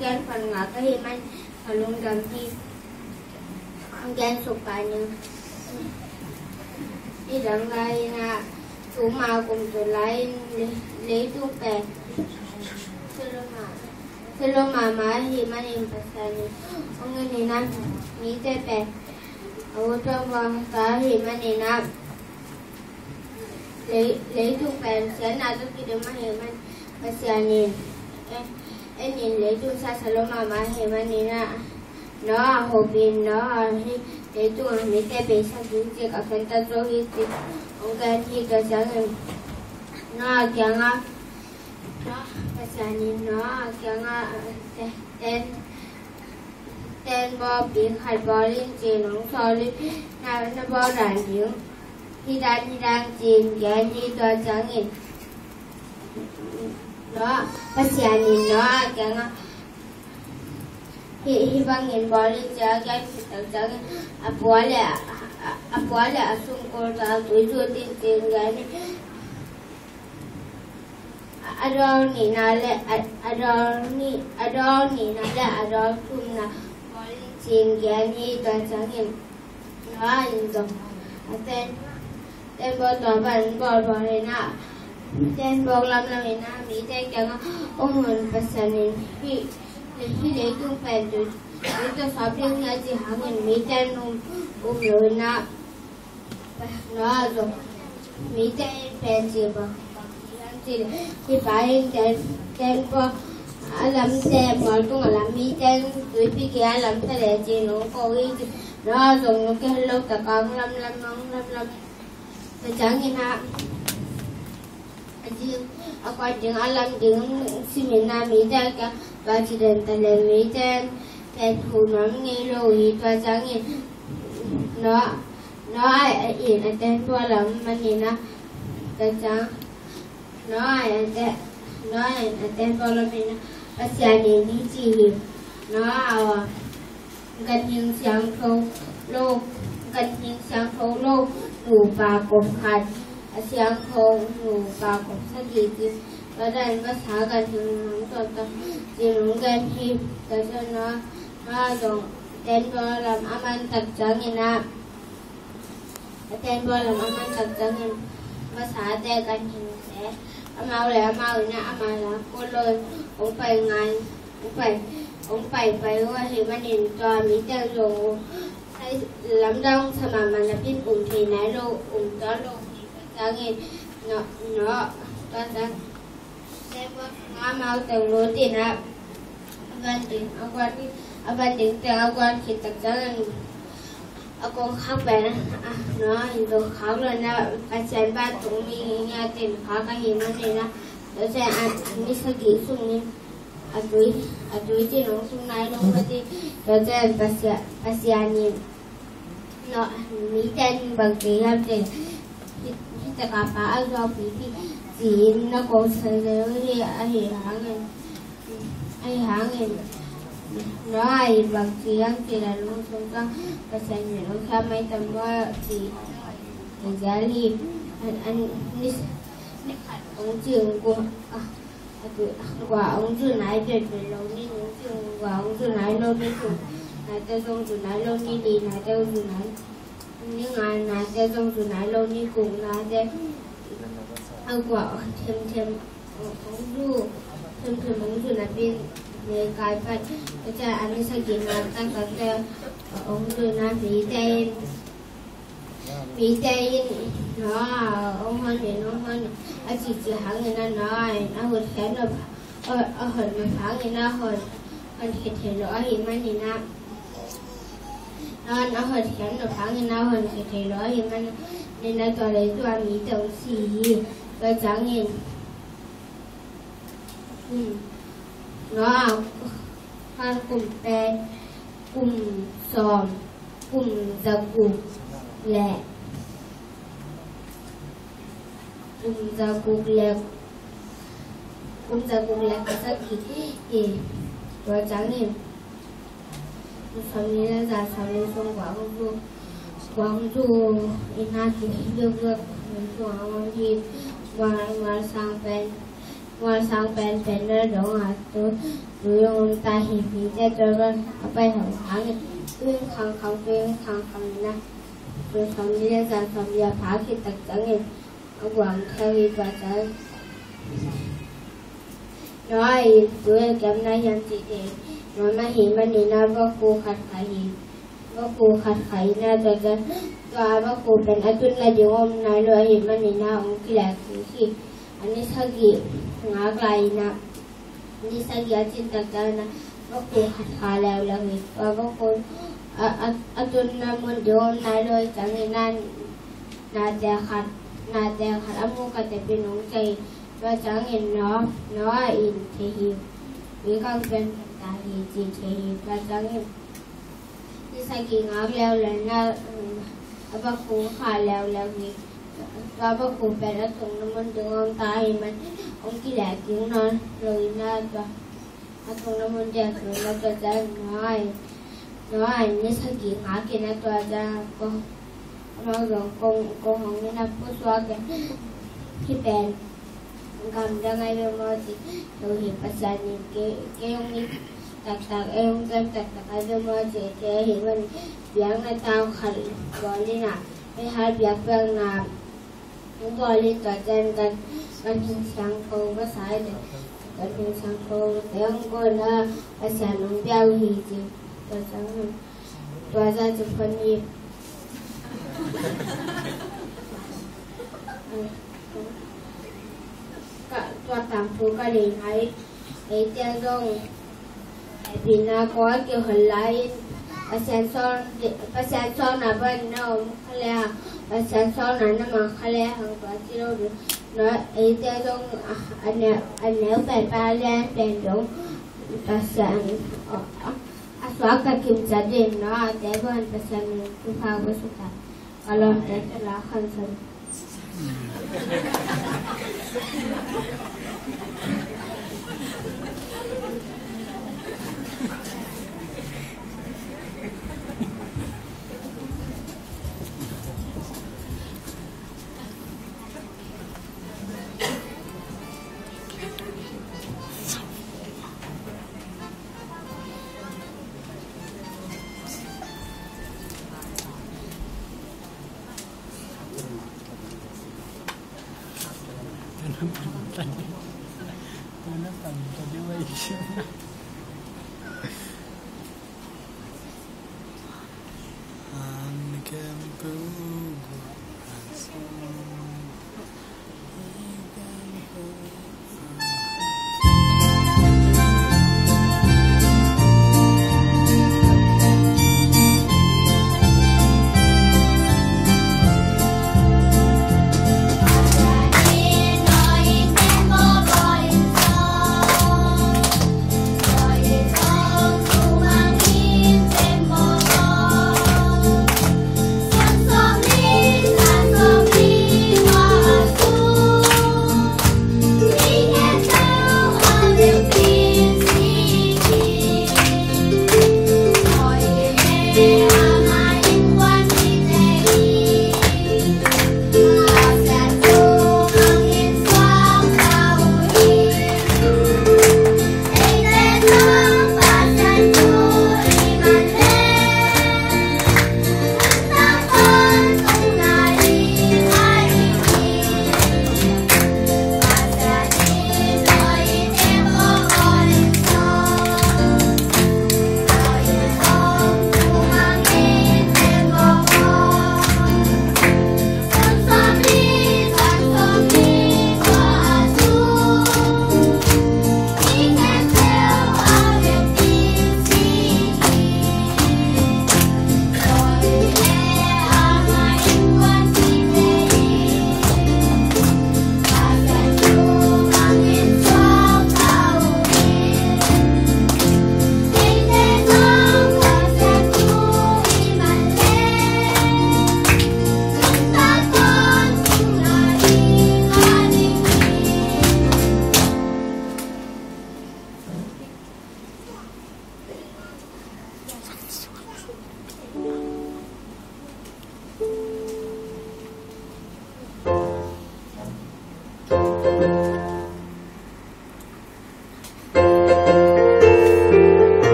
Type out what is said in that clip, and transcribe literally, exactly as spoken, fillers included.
Gen pan nga ka hih man ka lungdam hi. Gen suk ka ning. I dang lai na tuma kum tu lai in le- leitung pen Saloma Saloma ma hi man in Pasian in ong in a mite pen a utuang vang ka hi man in a lei- leitung pen siatna tawh kidom ahi man Pasian in en in leitung sa Saloma ma hi man in a Noah hopin Noah hi leitung a mite beisak ding cik a khentat zo hi cik ong gen hi. Tua ciangin Noah kiangah Noah Pasian in Noah kiangah ten ten bawl pi khat bawl in cin ong sawl in na na bawl dan ding hi dan hi dan cin gen hi. Tua ciangin Noah Pasian in Noah kiangah hi hi bangin bawl in cia gen hi. Tua ciangin a pua le a pua le a sungkul ka tui zut in cin gen hi. A dawl nihna le a dawl nih a dawl nihna le a dawl thumna bawl in cin gen hi. Tua ciangin Noah in zong a ten ten bawl tua ban bawl bawl in a ten bawl lamlam in a mite kiangah ong hun Pasian in hi hi leitung pen tu tu ta sap ding hi a ci hangin mite nung um lo in a Noah zong mite in pen ci bang ci hi pa in ten ten bawl a lam te mual tung a lam mite in tuipi ke a lam ta le ci nung ko in ci Noah zong nung ke lo ta kang lam lam nong lam lam ta ciangin a a ding a kuan ding a lam ding simin a mite ka tua ci den ta le mite pen hu nuam ngei lo hi. Tua ciangin Noah Noah in a ten bawl lam man in a tua ciang Noah in a ten Noah in a ten bawl lam in a Pasian in hi ci hi. Noah aw, ganhing siangtho lo ganhing siangtho lo nupa kop khat a siangtho nupa kop sagih ci. Tua dan masa ganhing nong tuamtuam ci nong gen hi. Tua ciang Noah Noah zong ten bawl lam a man tak ciangin a a ten bawl lam a man tak ciangin masate ganhingte amau le amau in a ama la ko lo in ong pai ngai ong pai ong pai pai uh ahi manin tua mite zong uh sai lamdang sa mahmah napi in um thei nai lo um tuan lo hi. Tua ciangin Noah Noah tua ciang Amau teng lut in a van ding a guan a van ding teng a guan khit tak ciangin a kong khak pen a Noah in zong khak lo in a Pasian vantung mi ngiat in khak ahi manin a tua ciang a ni sagih sungin a tui a tui cin hong sung nai lo mah ci. Tua ciang Pasian Pasian in Noah mite in bang ci hiam cih leh hih takah pa a zuau pipi ci-in na ko sa zel hi. Ahi hangin ahi hangin Noah in bang ci hiam cih leh lungsim tawh Pasian in hong khia mai tam maw ci hi zel hi. An an ni ni khat hong ci hong ko a a tu gua hong zu nai peuhpeuh lo ni nung ci hong gua hong zu nai lo ni kung naite zong zu nai lo ni li naite hong zu nai ni nga naite zong zu nai lo ni kung naite a gua themthem hong zu themthem hong zu na pin ne kai pat ka ca a ni sagih na tak tak te hong zu na mite in mite in Noah hong hon in hong hon a cihcih hangin a Noah in a hot khiat nop a hon nop hangin a hon hon khia thei lo ahi manin a Noah in a hot khiat nop hangin a hon khia thei lo ahi manin a tua lei tua mite hong si hi. Tua ciangin Noah khan kum pen kum sawm kum zaguk le kum zaguk le kum zaguk le khat sagih hi. Tua ciangin Sawmli le za sawmli sung guang zu guang zu ina ki hi deuh deuh guang zu hi guang guang sang pen Ngal sang penpen na dong a tu, tu yong ta hi hi te to ron a pai hau hang. Tu yong khang khang, tu yong khang khang na. Tu khang ni le sang khang ya pha khit tak ciangin a guang theo hi tua ciang. Noah in tu yong kiam na hiam cih thei. Noah mah hi manin a va khu khat khai hi. Va khu khat khai na tua ciang tua va khu pen a tun na ding om nai lo ahih manin a hong kileh kik hi. A ni sagih ngak lai in a, ni sagih a cin tak ciangin a va khu khat kha leuleu hi. Tua va khu a, a, a tun na mun ding om nai lo ahih ciangin a, nate khat, nate khat a mu ka tepin hong ciah hi. Tua ciangin Noah, Noah in thei hi. Ui kang pen ta hi ci thei hi. Tua ciangin ni sagih ngak leuleu na, a va khu kha leuleu hi. Tua va khu pen a tung na mun ding om ta hi man, hong kileh kik nawn lo in a tua a tung na mun ding a tung na tua ciang Noah in, Noah in ni sagih ngak in a tua ciang ko, amau zong kong, kong hong in a pusuak in hih pen gam dang ai ve maw ci. Lo hi Pasian in kei, kei hong it taktak, ei hong kem taktak ai ve maw ci. Kei hih man biakna tau khat bawl in a, ei hal biak biakna hong bawl in tua ciang kan, kan hing siangtho va sa in a, kan hing siangtho te hong bawl a, Pasian hong bia uh hi ci. Tua ciang tua za ci phon hi. Ka, tua tangthu ka lei ngai. Eite zong hehpihna kong a kihol lai-in Pasian sawl, Pasian sawlna bangin na om kha le hang, Pasian sawlna na mang kha le hang tua ci lo ding. Noah, eite zong a, a neu, a neu pen pa lian pen dong Pasian a, a, a suak ka kim cat ding. Noah te bangin Pasian min thupha va suk ta. Ka lawmte tawh la khan san.